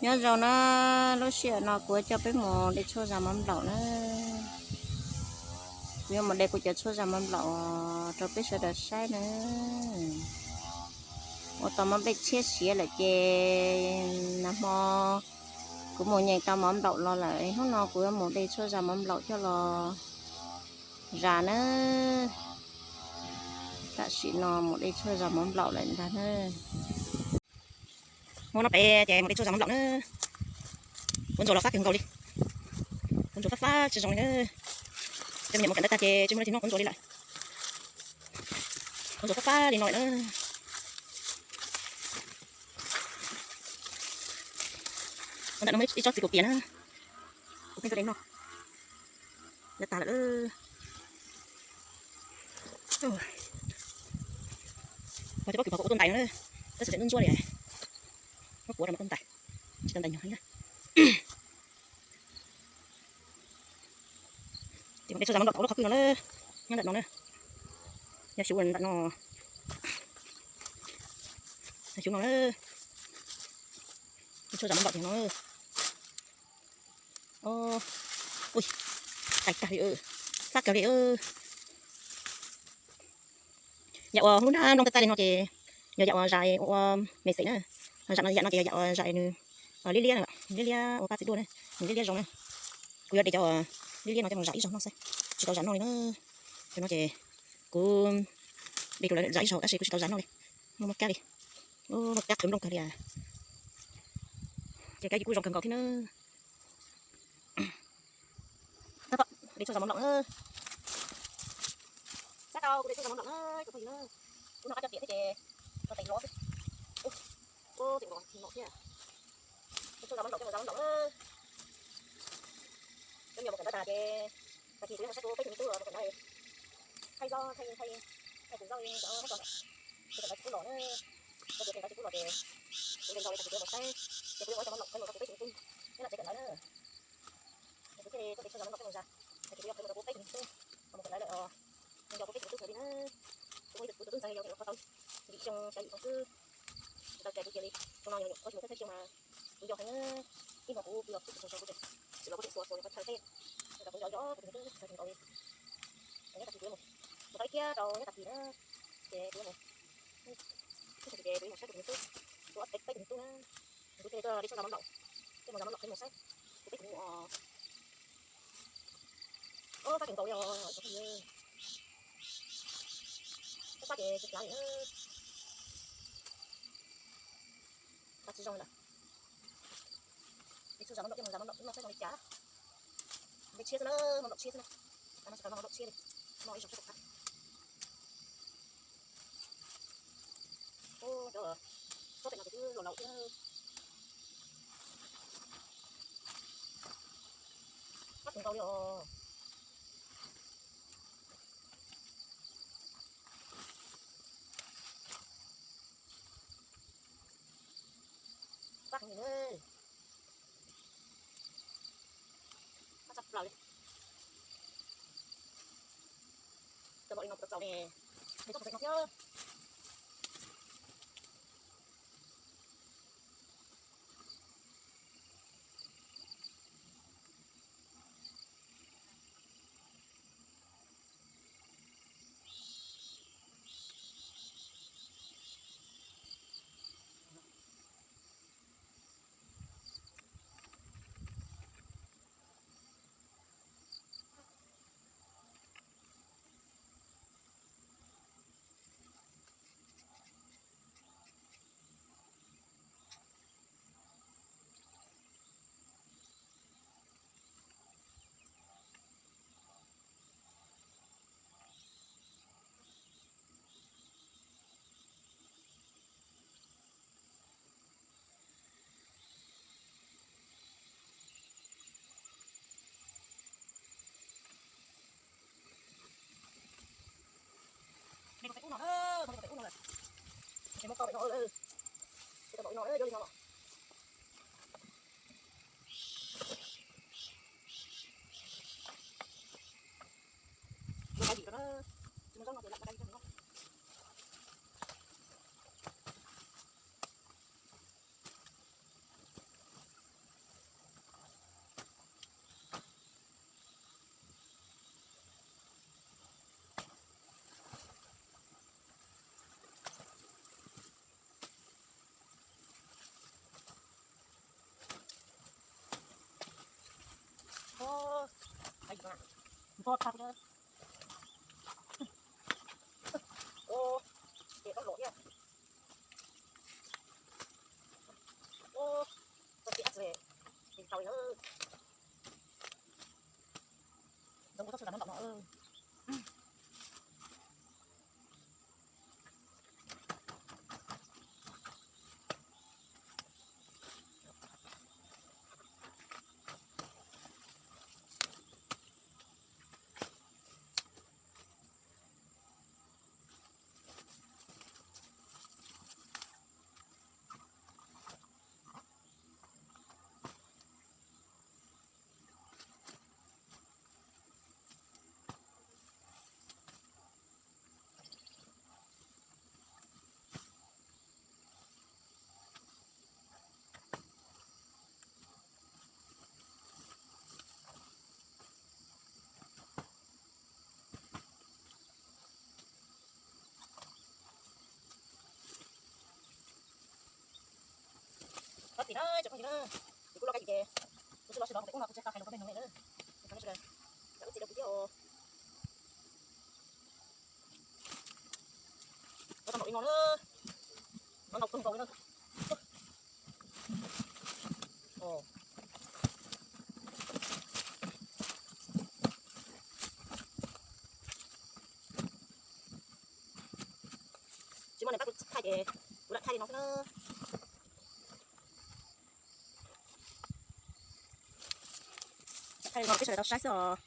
Nyob zoo na, lub sij hawm no kuv yuav coj peb mus de tshuaj zas mov nplaum na. Kuv yuav mus de kuv cov tshuaj zas mov nplaum rau peb sawv daws saib na. Ua tau mov nplej tshiab siav lawm ces nag hmo kuv mus nyeem tau mov nplaum los lawm, hnub no kuv yuav mus de tshuaj zas mov nplaum coj los zas na. Tam sim no mus de tshuaj zas mov nplaum lawm ntag na. Hmo no pem ces mus de tshuaj zas mov nplaum na. Quav ntsuas los fab kawg nkaus li. Quav ntsuas fab fab tsis zoo li na. Cov me nyuam mus kawm ntawv tag ces tsis muaj leej twg noj quav ntsuas li lawm. Quav ntsuas fab fab li no lawm na. Ntawm no muaj ib tsob txiv kaum pias na. Kuv pheej tuaj de noj. Lawv tas lawm. Ua cov pob kws pom kuv tuaj ntais no, tab sis ntsuab ntsuab li. Muab kuav rau mas tuaj ntais, tsis tau ntais nyuag li na. Ces mus de tshuaj zas mov nplaum tau lub qhov kwj no na, nyob ntawm no na. Yog xyuv ntawm no, yog xyuv no na. Tshuaj zas mov nplaum tiag no. Ui, tais kag li, fab kawg li. Yam uas hnub nrab nplooj txaij txaij li no ces yog yam uas zais ua me xeem na. Zam no yam no ces yog yam uas zais nws liab liab, liab liab ua pab txiv duaj na, nws liab liab zoo na. Kuv yuav de cov liab liab no coj mus zam ib zaug noj xwb, tsis tau zam noj li na. Cov no ces kuv de rau lawv zam ib zaug tab sis kuv tsis tau zam noj li. Muaj muaj kab li, muaj kab qhwv nplooj kawg li. Ces kab yus kuj zoo kawg nkaus thiab na. Tab tom de tshuaj zas mov nplaum na. Sab tau kuv de tshuaj zas mov nplaum na, cov phooj ywg na. Kuv noj qab coj tiam thiab ces noj tes lov xwb. Ub, tseem nkaus no thiab. De tshuaj zas mov nplaum coj mus zas mov nplaum na. Cov me nyuam mus kawm ntawv tas ces tag kis kuv yuav mus saib kuv peb tug me tub los mus kawm ntawv. Thaij zaub, thaij, thaij tus zaub li cov muab tso ntawm, kuv kawm ntawv tsis pub los na. Tag kis kawm ntawv tsis pub los ces kuv nco nco li tag kis kuv yuav mus saib, ces kuv yuav muab cov mov nplaum qhwv mus rau kuv peb tug me tub nyob tom tsev kawm ntawv na. Ces kuv thiaj li tuaj de tshuaj zas mov nplaum coj mus zas, tag kis kuv yuav qhwv mus rau kuv peb tug me tub, mus kawm ntawv lawm os. Nco kuv peb tug me tub kawg li na. Kuv muaj ib tug tub ntxhais yau yau qhov tau yim xyoo xya yim xyoo xwb, ntau cas kuv cia li, zoo no nyuam nyuam ob xyoo thawj thawj xyoo mas kuv nco heev na. Ib hmos kuv pw los pw tsis tsaug zog kuv tseem, tsis los kuv tseem xuas xuas nws qhov chaw thiab. Kuv nco nco kuv peb tug me tub txawm nkaus li. Nyob tag kis kuv yuav mus, mus tau ib kiab rau nyob tag kis na, ces kuv yuav mus, ib tag kis ces kuv yuav mus saib kuv tus me tub, kuv ob peb peb tus me tub na. Kuv thiaj li tuaj de tshuaj zas mov nplaum, coj mus zas mov nplaum qhwv mus saib kuv peb tus me nyuam. Ub, fab kawg nkaus li os cov phooj ywg. Fab fab ces tsis hlav li na. Fab tsis zoo li lawm. Ces tshuaj zas mov nplaum coj mus zas mov nplaum no saib zoo li cas. Nplej tshiab xwb na, mov nplaum tshiab xwb na. Tam no tsis tau noj mov nplaum tshiab li, noj ib zaug saib puas fab. Ub, cov tsob pem no ces twb laus laus thiab. Fab kawg nkaus li os. Fab heev li na. Fab tshaj plaws li. Cov npaum li no puas tau txaus ne? Nws txhob pom pem no thiab. Txhob tag kuv na. Ua, ces tau lom thiab. Ua, txhob txi ab txi, ces tau li na. Ntxoov kuv txhob txhua tas no ntaum no. Txhob txi na, tseem phooj ywg na, ces kuv loj kab yim ces kuv twb los sawv daws kuv tes ub no kuv tsis tau hais lus rau peb neeg no li na. Ces txhob txi rau kuv thiab os. Txhob tau ntaus li no na, txhob ntaus kawg nkaus li na. Tsis muaj neeg pab kuv thaij ces kuv lam thaij li no xwb na. Thaij li no peb sawv daws tau saib xwb os.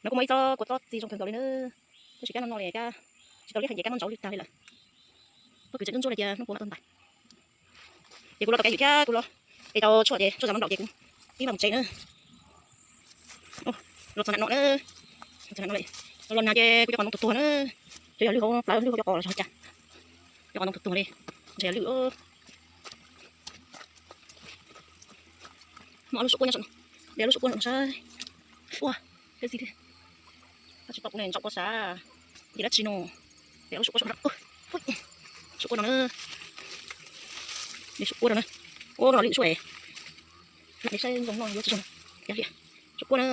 No kuj muaj ib tsob kua txob txi zoo kawg nkaus li na. Tab sis cab no no li cab tsis tau liab heev ces cab muab ntsaub lwj tag li lawm. Pob kws tseem ntsuab ntsuab li cia hnub puav mam tau ntais. Ces kuv los tau kab yim thiab kuv los es tau tshuaj ces tshuaj zam no nplaum ces kuv ib mam mus tsev na. Los txog nram no na, los txog nram no lawm. Los nag ces kuv cov qos ntoo tuag tuag na. Cov yog lwj hauv plawv lwj hauv cov qos los tsis hais cas. Cov qos ntoo tuag tuag li, ntshe yog lwj. Muaj ob lub suab kuab nyob saum no, de ob lub suab kuab no saib. Ua, tej txiv thiab. Tab sis tau kuv ne ntsaum kua sav, ces dab tsi no. De ob lub suab kuab saum no, suab kuab no na. De suab kuab no na. Ua no los lwj suab es. Lam saib zoo no yuav tsis zoo. Yog li, suab kuab na.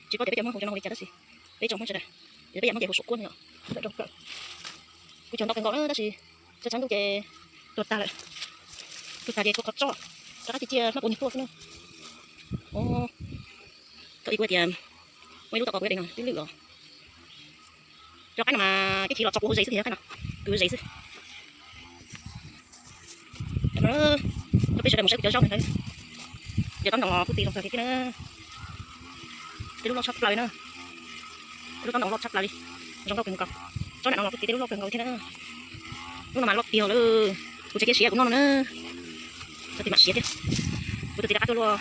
Tsis paub tias peb cov Hmoob hu cov no li cas tab sis peb tsoom Hmoob sawv daws, peb yam Hmoob ces hu suab kuab no yom. Kuv cog ntau kawg nkaus na tab sis tshab tshab ntuj ces tuag tag lawm. Tuag tag ces tshuav qhov tso, rov qab cia cia hmab puas nyuag tuaj xwb na. Koj ib kuv tias muaj ib lub tau qos kuv de no twb lwj os. Cov qaib no mas tib chim los tso kuv hauv zes xwb, cov qaib no kuv hauv zes xwb. Cov peb sawv daws mus saib kuv cov zaub na. Cov taub ntoos los kuj txiv zoo kawg thiab na. Tej lub loj tshaj plaws li na. Tej lub taub ntoos loj tshaj plaws li. Zoo nkauj kawg nkaus. Tsob nram no los kuj txiv tej lub loj kawg nkaus thiab na. Lub no mas loj tiag lawm. Kuv tsis cia siav kuv noj no na. Txhob txi mam siav thiab. Kuv tus txiv rov qab tuaj luaj.